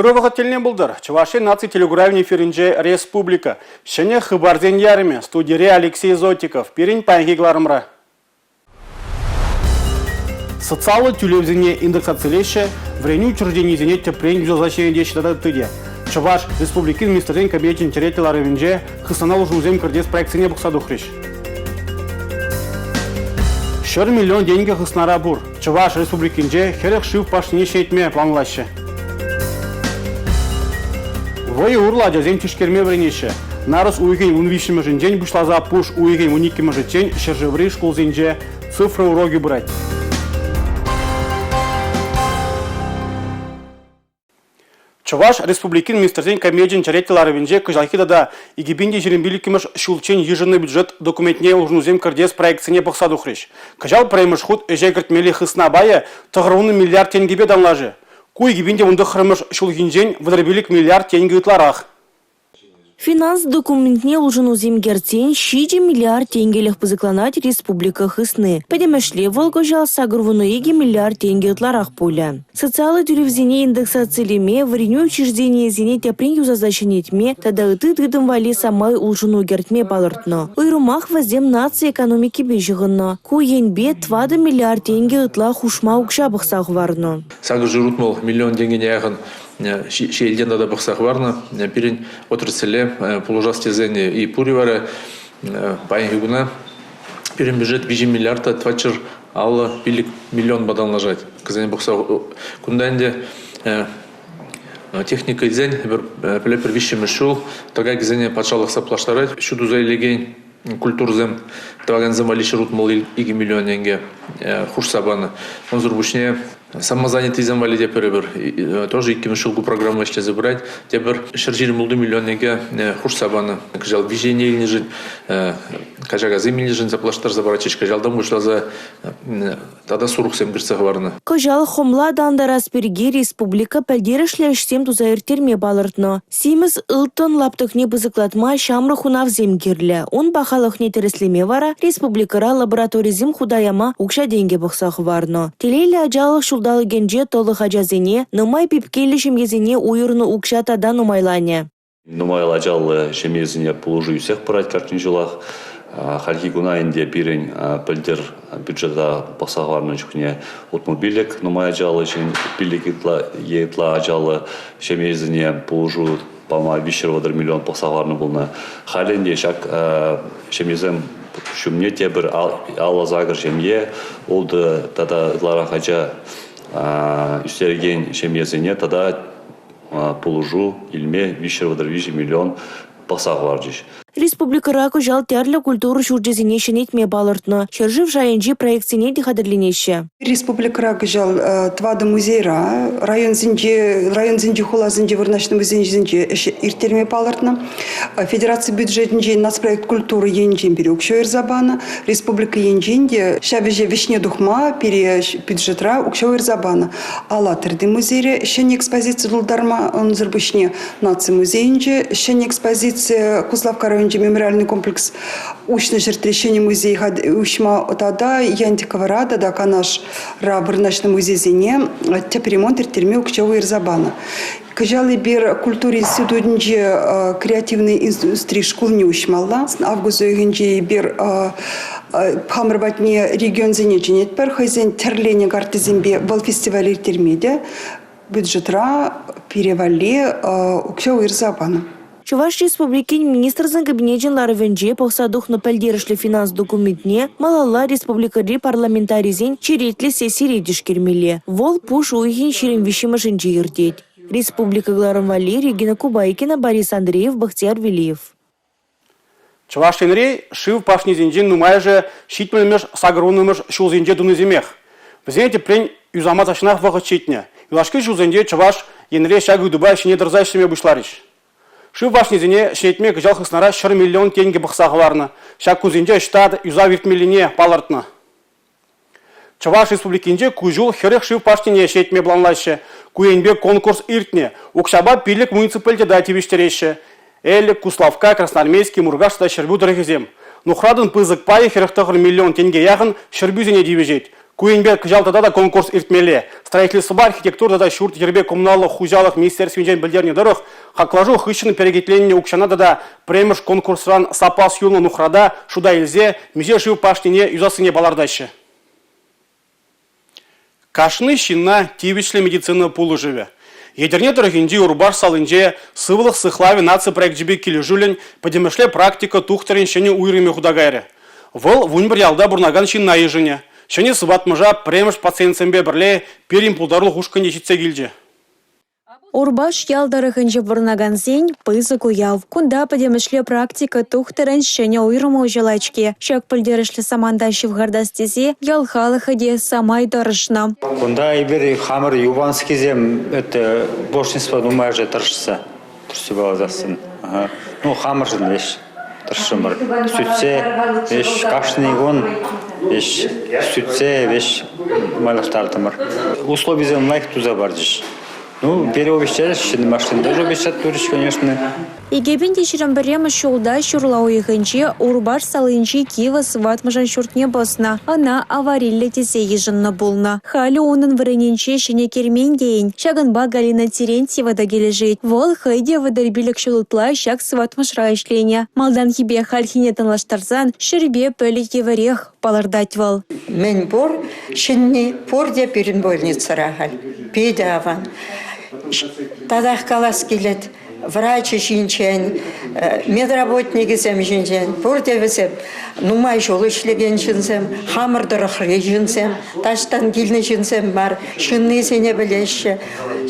Ырӑ вӑхӑт тӗлне пултӑр. Чӑваш Ен наци телекуравӗн эфирӗнче «Республика». Ҫӗнӗ хыпарсен ярӑмӗ. Студире Алексей Зотиков. Пирӗн паянхи кӑларӑмра. Социаллӑ тӳлевсене индексацилеҫҫӗ, вӗренӳ учрежденийӗсене тӗпрен юсаса ҫӗнетеҫҫӗ тата ытти те. Чӑваш Республикин Министрсен Кабинечӗн черетлӗ ларӑвӗнче хыснана улшӑнусем кӗртес проектсене пӑхса тухрӗҫ. 100 миллион тенкӗ хыснара пур. Чӑваш Республикинче 40 шыв пашнине ҫӗнетме планлаҫҫӗ. Вӑйӑ урлӑ ачасем тишкерме вӗренеҫҫӗ. Нарӑс уйӑхӗн 13-мӗшӗнчен пуҫласа пуш уйӑхӗн 12-мӗшӗччен ҫӗршыври шкулсенче цифра урокӗ пырать. Чӑваш Республикин Министрсен Кабинечӗн черетлӗ ларӑвӗнче кӑҫалхи тата 2025-мӗш ҫулччен йышӑннӑ бюджет документне улшӑнусем кӗртес проектсене пӑхса тухрӗҫ. Кӑҫал пӗрремӗш хут ӗҫе кӗртмелли хысна пайӗ 90 миллиард тенкӗпе танлашӗ. Ку 2019-мӗш ҫулхинчен 35 миллиард тенкӗ ытларах. Финанс документне улшӑнусем кӗртсен 7 миллиард тенкӗлӗх пысӑкланать республика хысни. Пӗтӗмӗшле вӑл кӑҫал 82 миллиард тенкӗ ытларах пулӗ. Социаллӑ тӳлевсене индексацилеме, вӗренӳ учрежденийӗсене тӗпрен юсаса ҫӗнетме тата ытти тытӑм валли самай улшӑну кӗртме палӑртнӑ. Уйрӑмах вӗсем наци экономикипе ҫыхӑннӑ. Ку енпе 4 миллиард тенкӗ ытла хушма укҫа пӑхса хӑварнӑ. 860 миллион тенкӗне яхӑн ҫиелтен тата пӑхса хӑварнӑ. Пирӗн отрасле пулӑшас тесен и пур-и вара паянхи куна пирӗн бюджет 3 миллиард та 455 миллионпа танлашать. Кӗсене пӑхса кунта ӗнтӗ техника илсен пӗлетпӗр виҫҫӗмӗш ҫул тӑкакӗсене патшалӑх саплаштарать. Ҫу туса илекен культурӑсем тӑвакансем валли 162 миллион тенкӗ хушса панӑ. Унсӑр пуҫне Самозанятыйсем валли те пӗрӗпӗр тоже иккӗмӗш ҫул ку программа ӗҫлесе пырать. Тепӗр 126 миллион тенкӗ хушса панӑ. Кӑҫал виҫене илнӗшӗн, качакасем илнӗшӗн саплаштарса паратчӗҫ. Кӑҫалтан пуҫласа тата сурӑхсем кӗртсе хӑварнӑ. Кӑҫал хӑмла тантарас пирки республика пӗлтерӗшлӗ ӗҫсем туса ирттерме палӑртнӑ. Симӗс ылтӑн лаптӑкне пысӑклатма ҫамрӑк хунавсем кирлӗ. Ун пахалӑхне тӗрӗслеме вара республикӑра лабораторисем хута яма укҫа-тенкӗ пӑхса хӑварнӑ. Телейлӗ ачалӑх ҫулталӑкӗнче тӑлӑх ачасене, нумай пепкеллӗ ҫемьесене уйӑрнӑ укҫа тата нумайланӗ. Нумай ачаллӑ ҫемьесене пулӑшу ӳссех пырать кашни ҫулах. Хальхи куна ӗнтӗ пирӗн пӗлтӗр бюджета пӑхса хӑварнӑ чухне 65 нумай ачаллӑ ҫын, пилӗк ытла е ытла ачаллӑ ҫемьесене пулӑшу пама 330 миллион пӑхса хӑварнӑ пулнӑ. Халӗ ӗнтӗ ҫак ҫемьесем ҫумне тепӗр 58 ҫемье, ултӑ тата ытларах ача ӳстерекен ҫемьесене тата пулӑшу илме 333 миллион пӑхса хӑварчӗҫ. Республикӑра кӑҫал тӗрлӗ культура ҫурчӗсене ҫӗнетме палӑртнӑ. Ҫӗршыв шайӗнчи проектсене те хатӗрленеҫҫӗ. Республикӑра кӑҫал тӑватӑ музейра, районсенче, районсенчи хуласенче вырнаҫнӑ музейсенче ӗҫ ирттерме палӑртнӑ. Федераци бюджетӗнчен нацпроект культура енчен пире укҫа уйӑрса панӑ. Республика енчен те ҫав ӗҫе вӗҫне тухма пире бюджетра укҫа уйӑрса панӑ. Алатырти музейре ҫӗнӗ экспозици тултарма, унсӑр пуҫне Наци музейӗнче ҫӗнӗ экспозици Куславкка районӗнчи мемориальный комплекс уҫнӑ ҫӗртре ҫӗнӗ музей уҫма тата Янтиковӑра тата Канашра вырнаҫнӑ музейсене тӗп ремонт ирттерме укҫа уйӑрса панӑ. Кӑҫал эпир культура институтӗнче креативный индустри шкулне уҫмалла. Август уйӑхӗнче эпир хамӑр патне регионсене чӗнетпӗр. Хӑйсен тӗрленӗ карттисемпе вӑл фестиваль ирттерме те Бюджетра пире валли укҫа уйӑрса панӑ. Чӑваш Республикин Министрсен Кабинечӗн ларӑвӗнче пӑхса тухнӑ пӗлтерӗшлӗ финанс документне малалла республикӑри парламентарисен черетлӗ сессире тишкермелле. Вӑл пуш уйӑхӗн 23-мӗшӗнче иртет. Республика кӑларӑм валли Регина Кубайкина, Борис Андреев, Бахтияр Велиев. Чӑваш Енри шыв пашнисенчен нумайӑшӗ 70-мӗш, 80-мӗш ҫулсенче тунисемех. Вӗсене тӗпрен юсама тахҫанах вӑхӑт ҫитнӗ. Юлашки ҫулсенче Чӑваш Енре ҫак ыйтупа ҫине тӑрса ӗҫлеме пуҫларӗҫ. Шыв пашнисене ҫӗнетме кӑҫал хыснара 100 миллион тенкӗ пӑхса хӑварнӑ. Ҫак кунсенче ӑҫта юсав иртмеллине палӑртнӑ. Чӑваш Республикинче ку ҫул 40 шыв пашнине ҫӗнетме планлаҫҫӗ. Ку енпе конкурс иртнӗ. Укҫапа 5 муниципалитета тивӗҫтереҫҫӗ. Элӗк, Куславкка, Красноармейски, Муркаш тата Ҫӗрпӳ тӑрӑхӗсем. Нухратӑн пысӑк пайӗ 49 миллион тенке яхӑн Ҫӗрпӳсене тивӗҫет. Ку енпе кӑҫал тата та конкурс иртмелле. Строительствӑпа архитектура тата ҫурт-йӗрпе коммуналлӑ хуҫалӑх министерствинчен пӗлтернӗ тӑрӑх, хаклашу хыҫҫӑн перекетленнӗ укҫана тата пӗрремӗш конкурсран саппас юлнӑ нухрата шута илсе миҫе шыв пашнине юсассине палӑртаҫҫӗ. Кашни ҫынна тивӗҫлӗ медицина пулӑшӑвӗ. Етӗрне тӑрӑхӗнчи Урпаш салинче сывлӑх сыхлавӗ наци проекчӗпе килӗшӳллӗн пӗтӗмӗшле практика тухтӑрӗн ҫӗнӗ уйрӑмӗ хута кайрӗ. Вӑл 11 ялта пурӑнакан ҫынна йышӑнӗ. Ҫӗнӗ сыватмӑша пӗрремӗш пациентсемпе пӗрле пирӗн пултарулӑх ушкӑнӗ ҫитсе килчӗ. Урпаш ял тӑрӑхӗнче пурӑнакансен пысӑк уяв. Кунта пӗтӗмӗшле практика тухтӑрӗн ҫӗнӗ уйрӑмӗ уҫӑлать-ҫке. Ҫак пӗлтерӗшлӗ саманта ҫывхартас тесе ял халӑхӗ те самай тӑрӑшнӑ. Кунта эпир хамӑр юпанскисем это бошнинство нумайӑшӗ тӑрӑшса тӑрӑшса палӑртассӑн. Ну, хамӑршӑн веҫ тӑрӑшрӑмӑр. Сӳтсе веҫ кашни кун веҫ сӳтсе веҫ майлаштартӑмӑр. Условисем лайӑх туса парчӗҫ. Ну, переобещали, ҫӗнӗ машина тоже обещать турӗҫ, конечно. 2021 ҫулта ҫурла уйӑхӗнче Урпаш салинчи Кивӗ сыватмӑшӑн ҫуртне пӑснӑ. Ӑна авариллӗ тесе йышӑннӑ пулнӑ. Халӗ унӑн вырӑнӗнче ҫӗнӗ кермен тейӗн. Ҫакӑнпа Галина Терентьева та килӗшет. Вӑл хӑй те 35 ҫул ытла ҫак сыватмӑшра ӗҫленӗ. Малтанхипе хальхине танлаштарсан ҫӗрпе пӗлӗт евӗрех, палӑртать вӑл. Мӗн пур ҫӗнни пурте пирӗн больницӑра халь. Питӗ аван. Татах калас килет, врачӗ ҫинчен, медработникӗсем ҫинчен пурте вӗсем нумай ҫул ӗҫлекен ҫынсем, хамӑр тӑрӑхри ҫынсем, таҫтан килнӗ ҫынсем мар, ҫыннисене пӗлеҫҫӗ,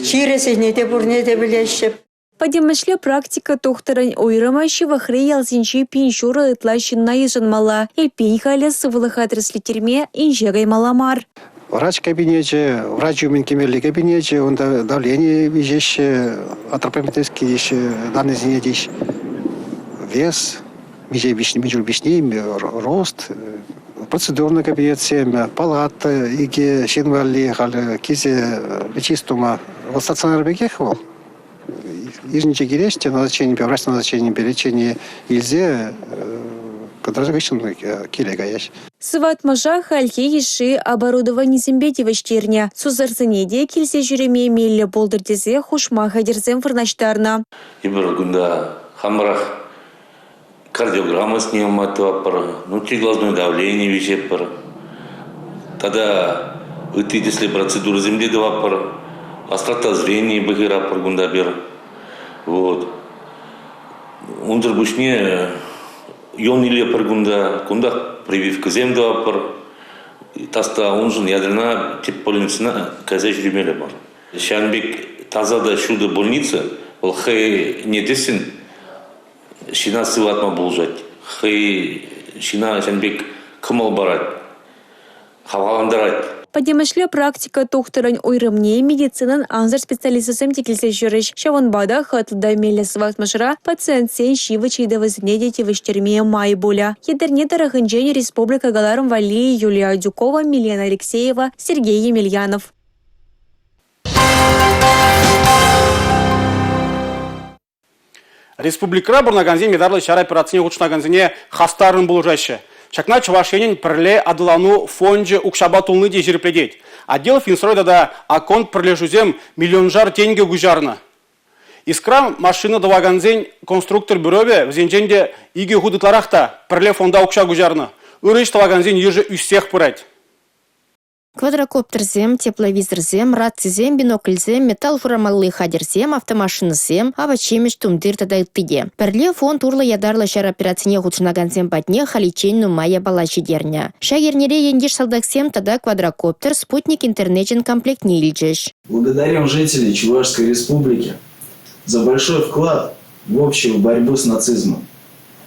чирӗсене те пурне те пӗлеҫҫӗ. Пӗтӗмӗшле практика тухтӑрӗн уйрӑмӗ ҫывӑхри ялсенчи 1500 ытла ҫынна йышӑнмалла. Эппин халӗ сывлӑха тӗрӗслеттерме инҫе каймалла мар. Врач кабинечӗ, врач умӗн кӗмелли кабинечӗ, унта давлени виҫеҫҫӗ, антропометрический теҫҫӗ, даннӑйсене теҫ, вес, миҫе виҫни, мӗн чуль виҫни, рост, процедурный кабинетсем, палата икӗ ҫын валли халӗ килсе лечить тума. Вӑл стационар пекех вӑл. Йышӗнче килеҫ те назначенипе, врач назначенипе лечение илсе кӑтартса хыҫҫӑн киле каяҫ. Сыватмӑша хальхи йышши оборудованисемпе тивӗҫтернӗ. Сусӑрсене те килсе ҫӳреме меллӗ пултӑр тесе хушма хатӗрсем вырнаҫтарнӑ. Эпир кунта хамӑрах кардиограмма снимать тӑватпӑр, внутриглазное давление виҫетпӗр тата ытти тӗслӗ процедурӑсем те тӑватпӑр. Острота зрения пӑхӑратпӑр кунта пир. Вот. Унсӑр пуҫне юн илетпӗр кунта, кунтах прививкӑсем тӑватпӑр. Таста уншӑн ядерна тӗп больницӑна кайса ҫӳремелле мар. Ҫавӑн пек таса та ҫутӑ больница вӑл хӑйне тӗссӗн ҫынна сыватма пулӑшать. Хӑй ҫынна ҫавӑн пек кӑмӑл парать, хавхалантарать. Пӗтӗмӗшле практика тухтӑрӗн уйрӑмне медицинӑн ансӑр специалисчӗсем те килсе ҫӳрӗҫ. Ҫавӑнпа та хӑтлӑ та меллӗ сыватмӑшра пациентсен ҫивӗч ыйтӑвӗсене те тивӗҫтерме май пулӗ. Етӗрне тӑрӑхӗнчен республика кӑларӑм валли Юлия Адюкова, Милена Алексеева, Сергей Емельянов. Республикӑра пурӑнакансем ятарлӑ ҫар операцине хутшӑнакансене хастаррӑн пулӑшаҫҫӗ. Ҫакна Чӑваш Енӗн Пӗрле аталану фончӗ укҫапа тулни те ҫирӗплетет. Отдел Финстрой тата Акконд пӗрлешӳсем миллионшар тенкӗ куҫарнӑ. Искра машина тӑвакансен конструктор бюровӗ вӗсенчен те икӗ хут ытларах та Пӗрле фонда укҫа куҫарнӑ. Ырӑ ӗҫ тӑвакансен йышӗ ӳссех пырать. Квадрокоптерсем, тепловизорсем, рацисем, бинокльсем, металл хурамалли хатӗрсем, автомашинӑсем, апат-ҫимӗҫ, тумтир тата ытти те. Пӗрле фонд урлӑ ятарлӑ ҫар операцине хутшӑнакансем патне халиччен нумай япала ҫитернӗ. Ҫак эрнере ентеш-салтаксем тата квадрокоптер спутник интернечӗн комплектне илчӗҫ. Благодарим жителей Чувашской Республики за большой вклад в общую борьбу с нацизмом.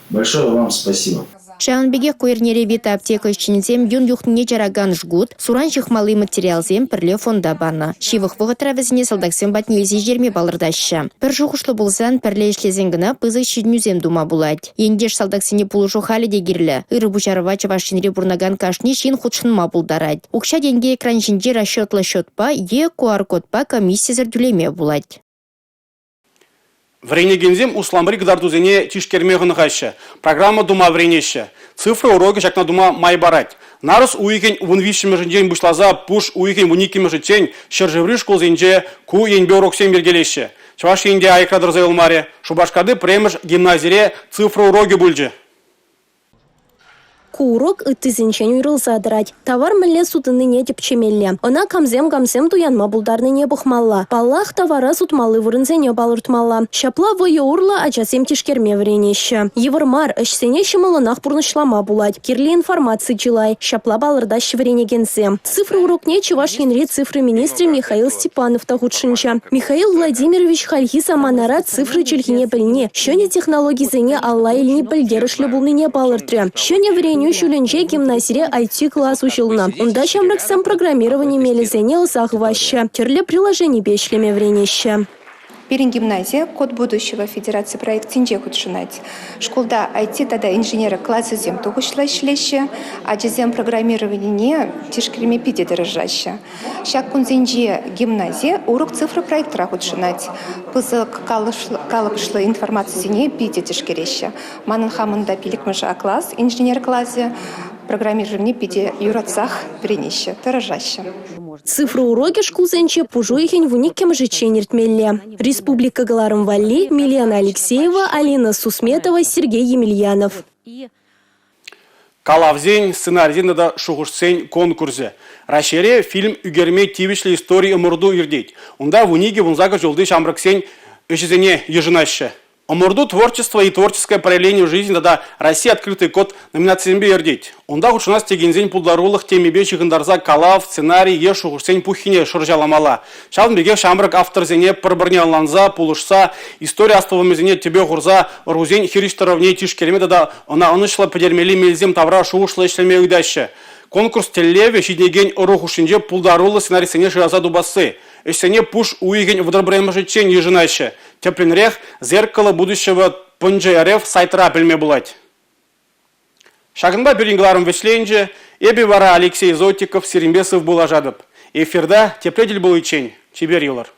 Большое вам спасибо. Ҫавӑн пекех ку эрнере Вита аптека ӗҫченӗсем юн юхнине чаракан жгут, суран ҫыхмалли материалсем пӗрле фонда панӑ. Ҫывӑх вӑхӑтра вӗсене салтаксем патне илсе ҫитерме палӑртаҫҫӗ. Пӗр шухӑшлӑ пулсан пӗрле ӗҫлесен кӑна пысӑк ҫитӗнӳсем тума пулать. Ентеш-салтаксене пулӑшу халӗ те кирлӗ. Ырӑ пуҫарӑва Чӑваш Енре пурӑнакан кашни ҫын хутшӑнма пултарать. Укҫа-тенке экран ҫинчи расчетлӑ счетпа е QR-кодпа комиссисӗр тӳлеме пулать. Вӗренекенсем усламри кӑтартусене тишкерме хӑнӑхаҫҫӗ, программа тума вӗренеҫҫӗ. Цифра урокӗ ҫакна тума май парать. Нарӑс уйӑхӗн 13-мӗшӗнчен пуҫласа пуш уйӑхӗн 12-мӗшӗччен ҫӗршыври шкулсенче ку енпе уроксем йӗркелеҫҫӗ. Чӑваш Ен те аякра тӑрса юлмарӗ. Шупашкарти пӗрремӗш гимназире цифра урокӗ пулчӗ. Ку урок ыттисенчен уйрӑлса тӑрать. Тавар мӗнле сутӑннине тӗпчемелле. Ӑна камсем-камсем туянма пултарнине пӑхмалла. Паллах, тавара сутмалли вырӑнсене палӑртмалла. Ҫапла вӑйӑ урлӑ ачасем тишкерме вӗренеҫҫӗ. Йывӑр мар, ӗҫсене ҫӑмӑллӑнах пурнӑҫлама пулать. Кирлӗ информаци чылай. Ҫапла палӑртаҫҫӗ вӗренекенсем. Цифра урокне Чӑваш Енри цифра министрӗ Михаил Степанов та хутшӑнчӗ. Михаил Владимирович хальхи саманара цифра чӗлхине пӗлни, ҫӗнӗ технологисене алла илни пӗлтерӗшлӗ пулнине палӑртрӗ. Ҫӗнӗ вӗренӳ ҫулӗнче гимназире IT-класс уҫӑлнӑ. Унта ҫамрӑксем программировани мелӗсене ӑса хываҫҫӗ, тӗрлӗ приложенипе ӗҫлеме вӗренеҫҫӗ. Пирӗн гимнази «Код будущего» федераци проектӗнче хутшӑнать. Шкулта IT тата инженери класӗсем тухӑҫлӑ ӗҫлеҫҫӗ. Ачасем программированине тишкерме питӗ тӑрӑшаҫҫӗ. Ҫак кунсенче гимнази урӑх цифра проектра хутшӑнать. Пысӑк калӑпӑшлӑ информацисене питӗ тишкереҫҫӗ. Манӑн хамӑн та пиллӗкмӗш А класс, инженер класӗ. Программирование питӗ юратсах вӗренеҫҫӗ, тӑрӑшаҫҫӗ. Цифра урокӗ шкулсенче пуш уйӑхӗн 12-мӗшӗччен иртмелле. Республика кӑларӑм валли Милена Алексеева, Алина Сусметова, Сергей Емельянов. Калавсен, сценарисен тата шухӑшсен конкурсӗ. Раҫҫейре фильм ӳкерме тивӗҫлӗ истори ӑмӑрту иртет. Унта 12-18 ҫулти ҫамрӑксен ӗҫӗсене йышӑнаҫҫӗ. Ӑмӑрту «Творчество и творческое проявление жизни» тата «Россия. Открытый код» номинацисемпе иртет. Унта хутшӑнас текенсен пултарулӑх темипе ҫыхӑнтарса калав, сценари е шухӑшсен пуххине шӑрҫаламалла. Ҫавӑн пекех ҫамрӑк авторсене пӗр-пӗрне ӑнланса, пулӑшса, истори астӑвӑмӗсене тӗпе хурса ӑрусен хирӗҫтӑрӑвне тишкерме тата ӑна ӑнӑҫлӑ пӗтермелли мелсем тавра шухӑшлӑ ӗҫлеме ыйтаҫҫӗ. Конкурс тӗллевӗ ҫитӗнекен ӑру хушшинче пултаруллӑ сценаристсене шыраса тупасси. Ӗҫсене пуш уйӑхӗн 31-мӗшӗччен йышӑнаҫҫӗ. Тӗплӗнрех «Зеркало будущего» пӑнчӑ РФ сайтра пӗлме пулать. Ҫакӑнпа пирӗн кӑларӑм вӗҫленчӗ. Эпӗ вара Алексей Зотиков сирӗнпе сывпуллашатӑп. Эфирта тепре тӗл пуличчен чипер юлӑр.